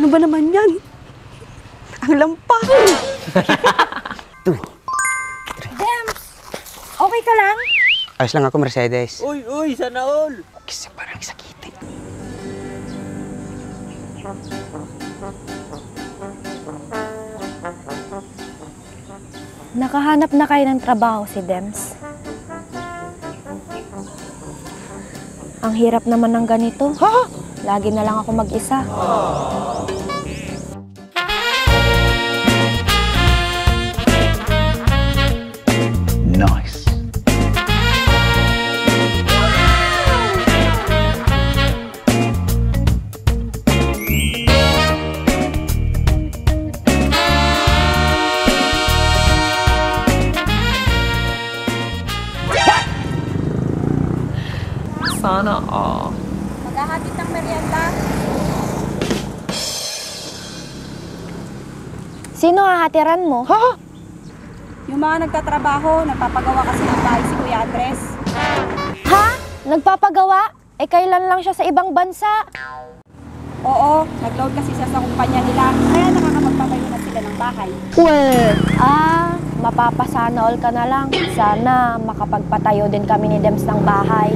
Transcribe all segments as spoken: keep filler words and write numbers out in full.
Ba naman yan? Ang lampa! Dems! Okay ka lang? Ayos lang ako, Mercedes. Uy, uy, sana all! Kasi parang sakitin. Nakahanap na kayo ng trabaho si Dems? Ang hirap naman ng ganito. Ha? Lagi na lang ako mag-isa. Nice. Sana all. Maghahatid ng merienda. Sino hahatiran mo? Ha? Yung mga nagtatrabaho, nagpapagawa kasi ng bahay si Kuya Andres. Ha? Nagpapagawa? Eh, kailan lang siya sa ibang bansa? Oo, nag-loan kasi siya sa kumpanya nila, kaya nakakapagpatayo na sila ng bahay. Pwe! Ah, mapapasana all ka na lang. Sana makapagpatayo din kami ni Dems ng bahay.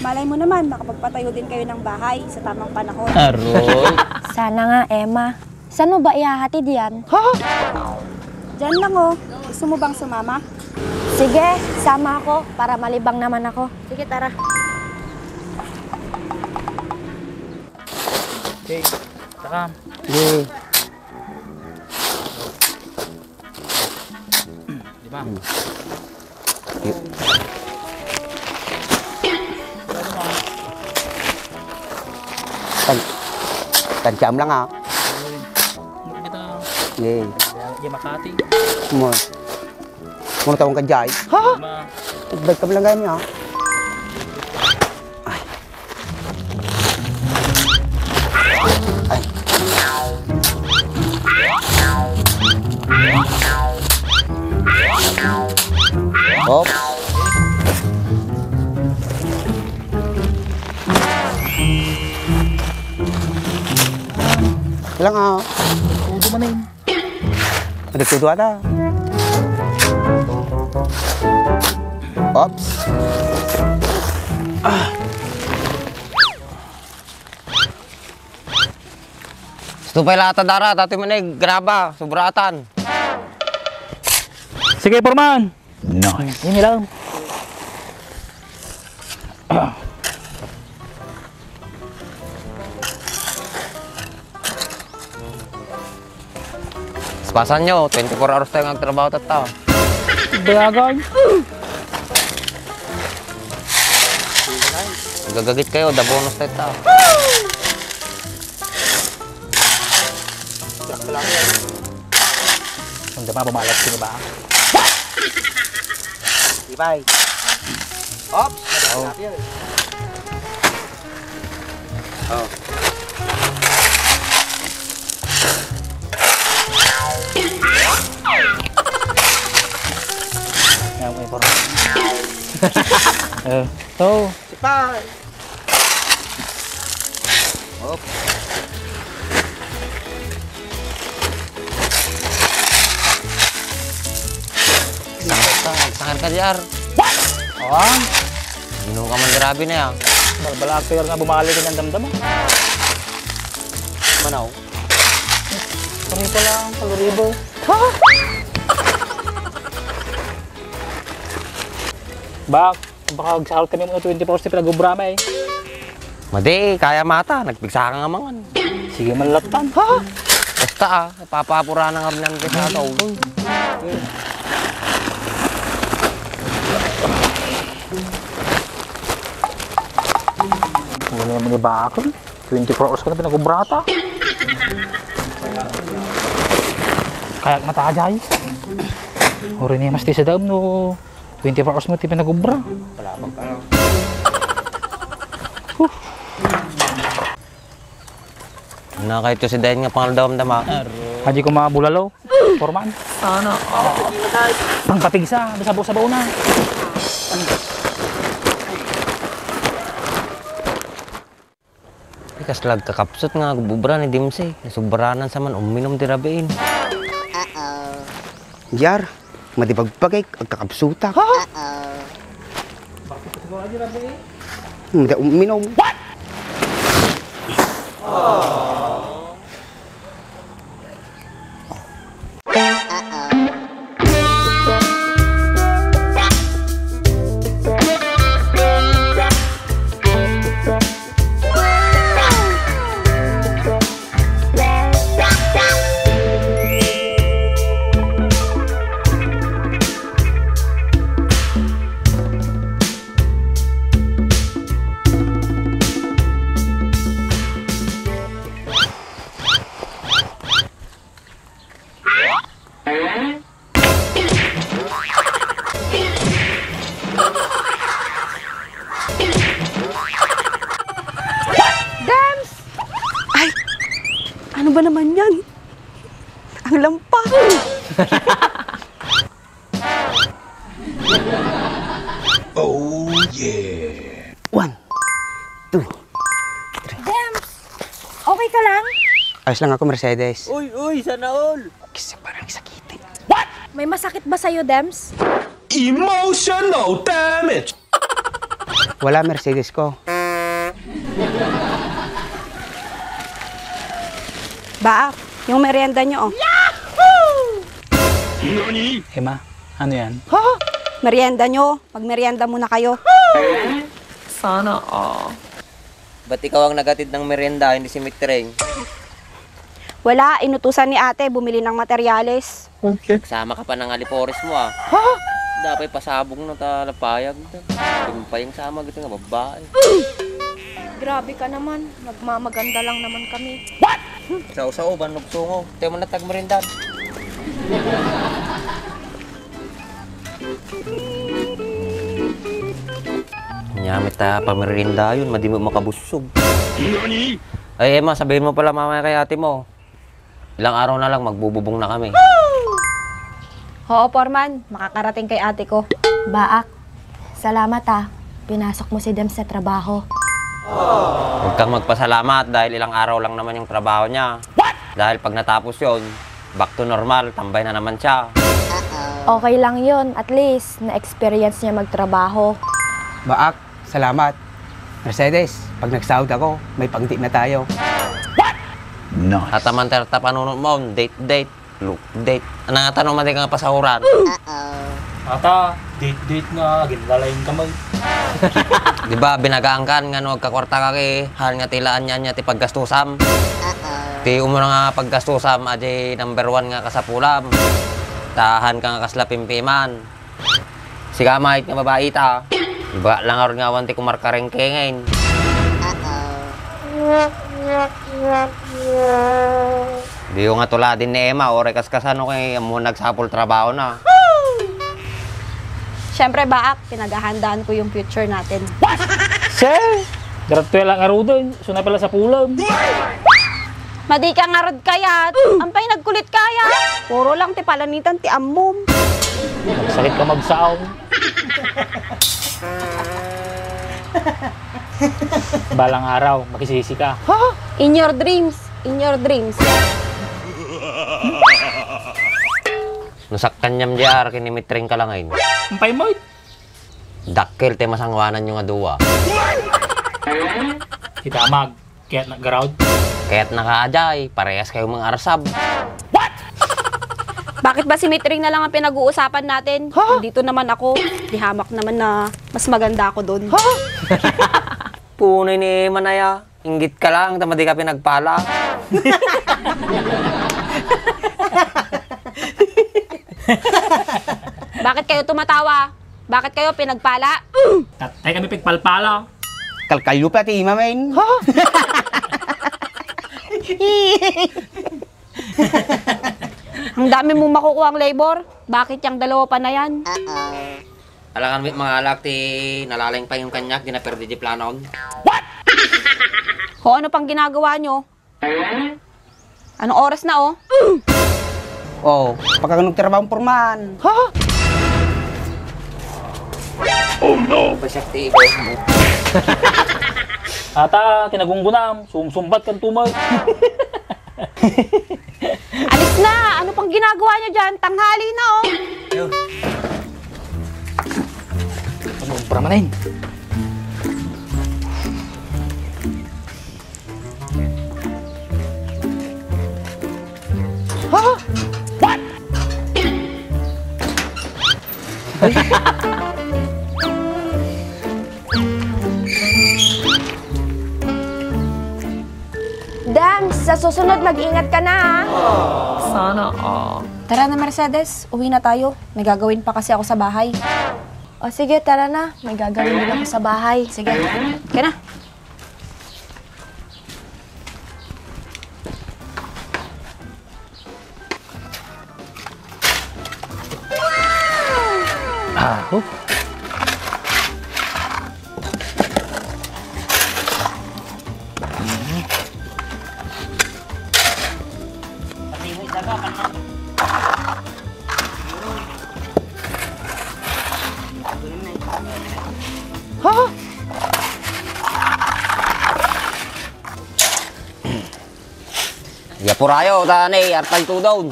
Malay mo naman, makapagpatayo din kayo ng bahay sa tamang panahon. Aroy! Sana nga, Emma. Saan mo ba ihahatid yan? Ha? Diyan lang, oh. Gusto mo bang sumama? Sige, sama ako para malibang naman ako. Sige, tara. Okay, tara. Sige. Di ba? Tan-, tantiam lang, ah. Kita. Sige. Di Makati. Mo. Mo tawon ka jay. Ha? Ma. Balik ka lang gani, ah. Ay. Ay. Oops. Ilang, ah. Udo man eh. Nagtutuwa ta. Oops. Ah. Gusto pa ilata dara, dati man ay graba, sobratan. Sige, Foreman. Nice. Ini lang. Paspasan nyo, twenty-four hours tayo nagtrabaho tatta. Bayagan. Gagagit kayo, da bonus tatta. Ang dama bumalat sino ba? Ibay. Oops, oh. Oh. Yan, may porma. Eh, so, sipay. Op. Sakit ka, sakit ka, D R. Awan. Ino ka man grabe na yan. Balbala ka nga bumalik ang damdam mo. Manaw. Kami pala ang kaloribo. Bak, baka agsahol kami mga twenty-four sa pinag-obra, eh. Madi, kaya mata, nagpigsa ka nga mangan. Sige, malatan. Ha? Basta, ah, ipapapura na nga rin ang pisa sa ulo. Wala naman ni bakal. Twenty-four hours ko na pinag-obrata. Kayak mata, Jay. Uri ni mas ti sa daam, no? Twenty-four hours mo ti pinag-obra. Wala pang ano. Huh. Ano kayo to si Dayan nga pangal daw ang dama? Haji ko mga bulalo. Foreman. Sana. Pangpapigsa, sabaw-sabaw na. Ay, Kasla agkakapsut nga agubra ni Dimsik. Subranan sa man uminom ti rabiin. Jar, madi bagbagik, agkakapsutak. Madi uminom. Dems! Ay! Ano ba naman yan? Ang lampa! Oh, yeah! One, two, three. Dems! Okay ka lang? Ayos lang ako, Mercedes. Uy, uy, sana all! Kasi parang sakit eh. May masakit ba sa'yo, Dems? Emotional damage! Wala, Mercedes ko. Baak, yung merienda nyo, oh. Nani? Emma, ano yan? Ha? Merienda nyo. Magmerienda muna kayo. Sana all. Ba't ikaw ang nagatid ng merienda, hindi si Mitreng? Wala, inutusan ni ate bumili ng materyales. Okay. Sama ka pa ng alipores mo, ah. Ha? Dapat pasabong na ta lapayag. Sumpay ang sama gito nga babae. Grabe ka naman. Nagmamaganda lang naman kami. What? Sao-sao, bannog sungo. Tayo mo na tagmerienda. Nyamit ta pamerienda yun, madi mo makabussog. Nani? Ay, Emma, sabihin mo pala mamaya kay ate mo. Ilang araw na lang, magbububong na kami. Oo, Foreman, makakarating kay ate ko. Baak, salamat ah. Pinasok mo si Dems sa trabaho. Huwag kang magpasalamat dahil ilang araw lang naman yung trabaho niya. Dahil pag natapos yon, back to normal, tambay na naman siya. Okay lang yun. At least, na-experience niya magtrabaho. Baak, salamat. Mercedes, pag nagsahod ako, may pangdate na tayo. Nice. Ataman ta panunot mo, date, date. Look, date. Ano nga tanong, madi ka nga pasahuran? Ata, date-date nga, ginlalaing ka man. Di ba, binagaan kan nga no agkakwarta ka kay, han nga tila anya-anya ti paggastusam. Ti umuna nga paggastusam, adi number one nga kasapulam. Tahan ka nga kasla pimpiman. Sigamay nga babai ta. Iba lang arun nga awan ti kumarkarengkengen. Diyo nga tuladin ni Emma, oray kaskasano kay ammo nagsapul trabaho na. Siyempre, Baak, pinaghahandaan ko yung future natin. Sir! Diretso lang aruden, sunay pala sa pulam. Madi ka ngarud kayat, ampay nagkulit kayat. Puro lang ti palanitan ti ammom. Magsakit ka magsaong. Balang araw, makisisi ka. In your dreams, in your dreams. Nasaktan niyam di ar, kinimitreng ka lang, ay. Ampay mo, eh. Dakkel ti masanguanan nyo nga dua. Kita mag, kaya't naggarod. Kaya't nakaajay, parehas kayo mga arsab. Bakit ba si Mitring na lang ang pinag-uusapan natin? Huh? Dito naman ako, di hamak naman na mas maganda ako doon. Huh? Punay ni Manaya. Inggit ka lang, ta madi ka pinagpala. Bakit kayo tumatawa? Bakit kayo pinagpala? Tatay kami pigpalpala. Kalkalyo pa ti ima, men. Ang dami mong makukuhang labor. Bakit yung dalawa pa na yan? Alangan mi mangalak ti nalalayng payong kaniak, di na perdi di planon. What? Ho, ano pang ginagawa nyo? Anong oras na, oh? Oh, pagkakanong trabaho ang porman? Ha? Basiak ti ibaw mo. Ata, kinagunggunam, sumsumbat kan tumag. Alis na! Ano pang ginagawa niyo dyan? Tanghali na, oh! Sobra man, eh. Ha? What? Dams, sa susunod, mag-ingat ka na, ah. Sana all. Tara na, Mercedes. Uwi na tayo. May gagawin pa kasi ako sa bahay. O sige, tara na. May gagawin din ako sa bahay. Sige. Ka na. Ah, oh. Ha? Yapurayo, ta ni, artal tudon.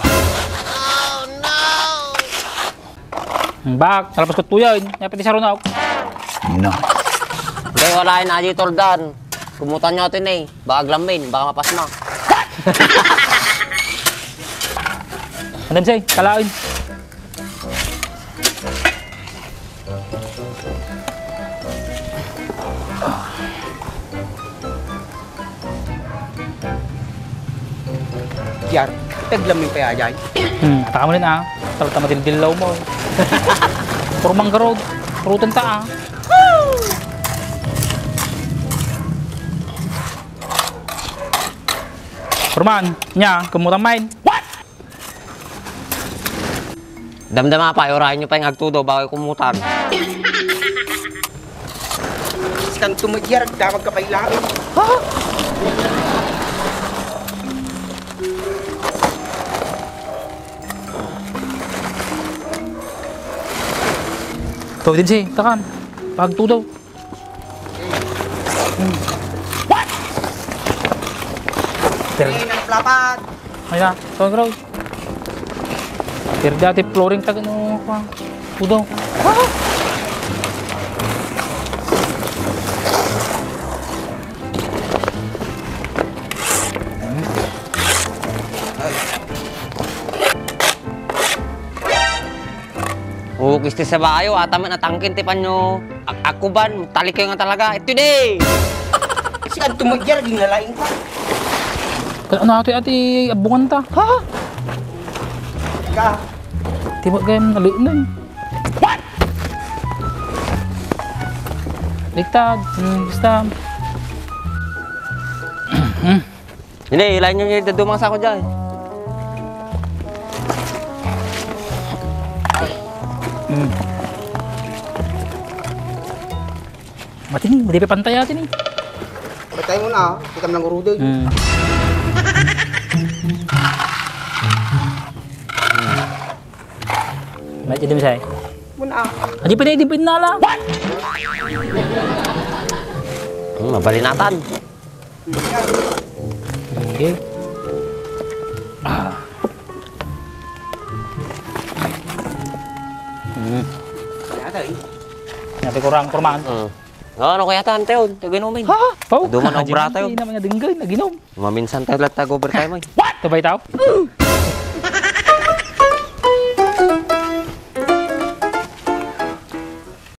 Bak, talapas ko tuyan. Yapit isaro na ako. No. Hindi, wala yun, Adi Tordan. Kumutan nyo ito ni. Baka aglamin, baka mapasma. Andam say, kalain. Yar, taglam yung kaya dyan. Hmm, taka mo rin ah. Talaga madildilaw mo. Puro manggarod. Prutan ta ah. Purman, nya, kumutan main. What? Damdama pa, urayan nyo pa yung agtudo bago kumutan. Iskan tumagyar, damag ka pa ilalim. Ha? Ikaw din, si, takan. Pagtudo. What? Pero Ay, nagplapat. Ay na, ito, bro. Pero dati flooring tag ano pa. Tudo. Ukis ti sabayo, ata met natangken ti panyo. Ak-, akuban, talikayo nga talaga. Ito di! Si Anto Magyar, ginlalaing pa. Kaya ano ati, ati, abungan ta? Ha? Ka. Tiba gayam nalunan. What? Liktad. Hmm, basta. Hmm. Hindi, ilain nyo yung dadumang sako dyan. Mm. Matini, madi pa pantay atin eh. Patay mo na, ah. Kita mo lang urudoy. Mm. May idim say. Muna, ah. Adi pa na idim pa nala. What? Hmm, mabalinatan. Okay. Ah. Hmm. Yata, eh. Sabi ko rang kurman. Hmm. Ano kaya ta, ante, yun? Taginumin. Ha? Pau? Duman ang brata, yun. Hindi naman nga dinggan, naginom. Maminsan tayo lahat tag-overtime, eh. What? Tabay tao?